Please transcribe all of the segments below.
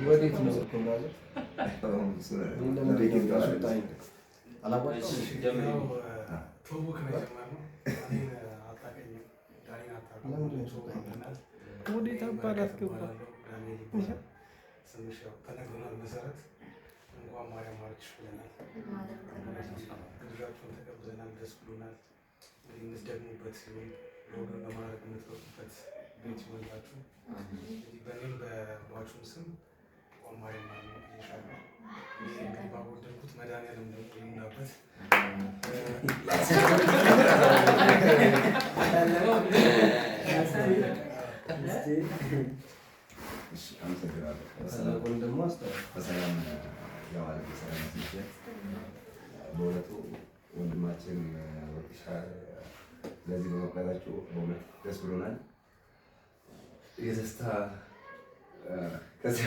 ወዴት ነው? ትውውቅ ነው የጀመርነው። እኔን አታውቀኝም፣ ዳኒን አታውቀውም። ወዴት አባላት ገባ? ዳንኤል ይባላል። ስምሽ ያው ተነግሮናል መሰረት እንኳን ማርያም ማረችሽ ብለናል። ግብዣችሁን ተቀብለናል፣ ደስ ብሎናል። እንግዲህ የምትደግሙበት ሲሆን ለወገን ለማድረግ የምትበቁበት ቤት ይሆንላችሁ። እንግዲህ በእኔም በባቹም ስም እንኳን ማርያም ማረን ብዬሻለሁ። እኔ እንግዲህ ባጎደልኩት መድኃኒዓለም ደግሞ ይሙላበት። አመሰግናለሁ። ደግሞ በሰላም ያዋለ በሰላም ያስመሸን። በእውነቱ ወንድማችን ወርቅሻ ለዚህ በመብቃታችሁ በእውነት ደስ ብሎናል። የደስታ ከዚህ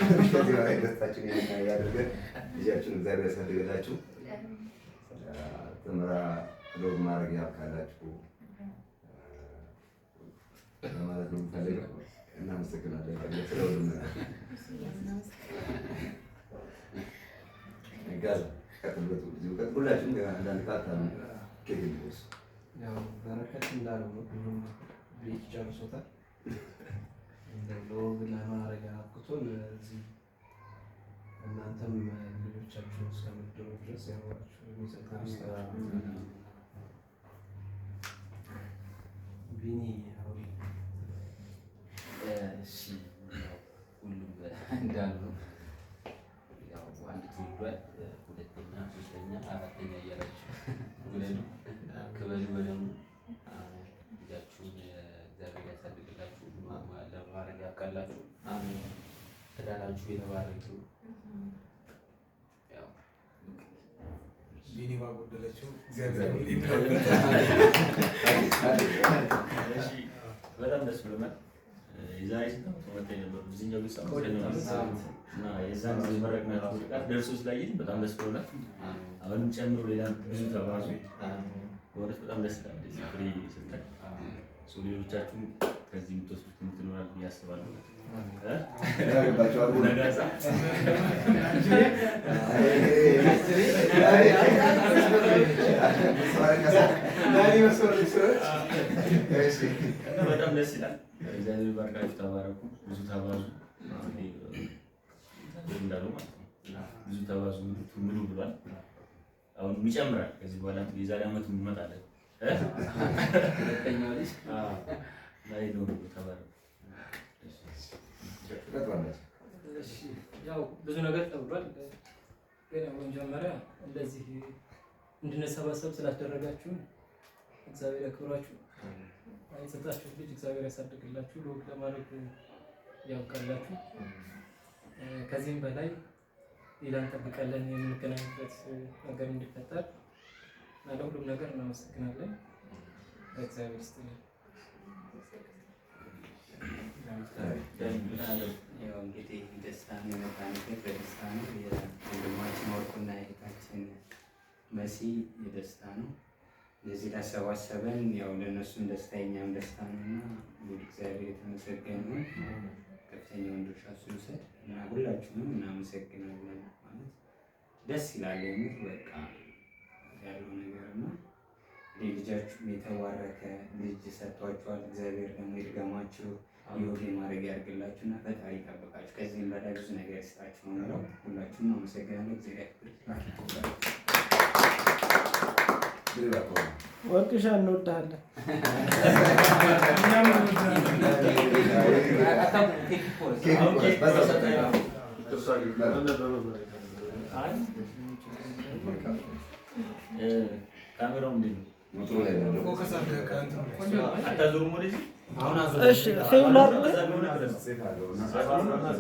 በላይ ደስታችን ያደርገን። ልጃችሁን እግዚአብሔር ያሳድግላችሁ። ተምራ ለወግ ማድረግ ያብቃላችሁ ለማለት ነው የምፈልገው። እናመሰግናለን ስለ ሁሉም ነገር። ጋዝ ቀጥሎት ሁላችሁም አንዳንድ ቃል ኬክ እንዲወስ ያው በረከት እንዳለው ነው። ሁሉም ቤት ጨርሶታል። ለወግ ለማዕረግ አብቅቶን እዚህ እናንተም ልጆቻችሁን እስከምትድሩ ድረስ ያኖራችሁ የሚጸጋ ይስጣችሁ። ቢኒ አውሪ። እሺ፣ ያው ሁሉም እንዳሉ ያው አንድ ትውልዷል፣ ሁለተኛ፣ ሶስተኛ፣ አራተኛ እያላችሁ ውለዱ፣ ክበዱ በደንብ። ልጃችሁን እግዚአብሔር ያሳድግላችሁ፣ ለማዕረግ ያብቃላችሁ፣ ትዳራችሁ የተባረከ ይሁን። ያው ቢኒ ባጎደለችው እግዚአብሔር ይሙላበት። እሺ፣ በጣም ደስ ብሎናል። የዛሬ ስንት ዓመት መጥተን ነበር? እዚህኛው ቤት እና የዛን ጊዜ መረቅናችሁ ምርቃት ደርሶ ስላየን በጣም ደስ ብሎናል። አሁንም ጨምሮ ሌላ ብዙ ተባዙ። በእውነት በጣም ደስ ይላል እንደዚህ ፍሬ ስታይ። ሌሎቻችሁም ከዚህ የምትወስዱት ትምህርት ይኖራል ብዬ አስባለሁ። ያገባቸዋል። ነጋሳ እና በጣም ደስ ይላል። እግዚአብሔር ይባርካችሁ፣ ተባረኩ፣ ብዙ ተባዙ። እንግዲህ እግዚአብሔር እንዳለው ማለት ነው ብዙ ተባዙ ሙሉ ብሏል። አሁን ይጨምራል። ከዚህ በኋላ እንግዲህ የዛሬ ዓመት እንመጣለን። ሁለተኛው ልጅ ላይ ነው። ተባረኩ። እሺ፣ ያው ብዙ ነገር ተብሏል። ግን ያው በመጀመሪያ እንደዚህ እንድንሰባሰብ ስላስደረጋችሁ እግዚአብሔር ያክብራችሁ። የሰጣችሁት ልጅ እግዚአብሔር ያሳድግላችሁ፣ ለወግ ለማዕረግ ያብቃላችሁ። ከዚህም በላይ ሌላ እንጠብቃለን የምንገናኝበት ነገር እንዲፈጠር እና ለሁሉም ነገር እናመሰግናለን። እግዚአብሔር ይስጥልን። ያው እንግዲህ ደስታ ነው የመጣንበት፣ በደስታ ነው። የወንድማችን ወርቁና የእህታችን መሲ የደስታ ነው። እንደዚህ ላሰባሰበን ያው ለእነሱም ደስታ የኛም ደስታ ነው እና እንግዲህ እግዚአብሔር የተመሰገነ ይሁን። ከፍተኛውን ድርሻ እሱ ይውሰድ እና ሁላችሁንም እናመሰግናለን። ማለት ደስ ይላል የምር በቃ ያለው ነገር እና እንግዲህ ልጃችሁም የተባረከ ልጅ ሰጥቷችኋል። እግዚአብሔር ደግሞ ይድገማችሁ፣ የወግ ማድረግ ያድርግላችሁ እና ፈጣሪ ይጠብቃችሁ። ከዚህም በላይ ብዙ ነገር ይስጣችሁ ነው የምለው። ሁላችሁም አመሰግናለሁ። እግዚአብሔር ያክብርላችሁ። ወርቅሻ እንወድሃለን። እኛም እንወዳለን። ኬክ ይቆረስ። ካሜራው እንዴት ነው? Focus አድርገህ ከእንትኑ ላይ አታዞሩም ወደዚህ? እሺ፣ save ላድርግ። እዛ ቢሆን ብለህ ነው።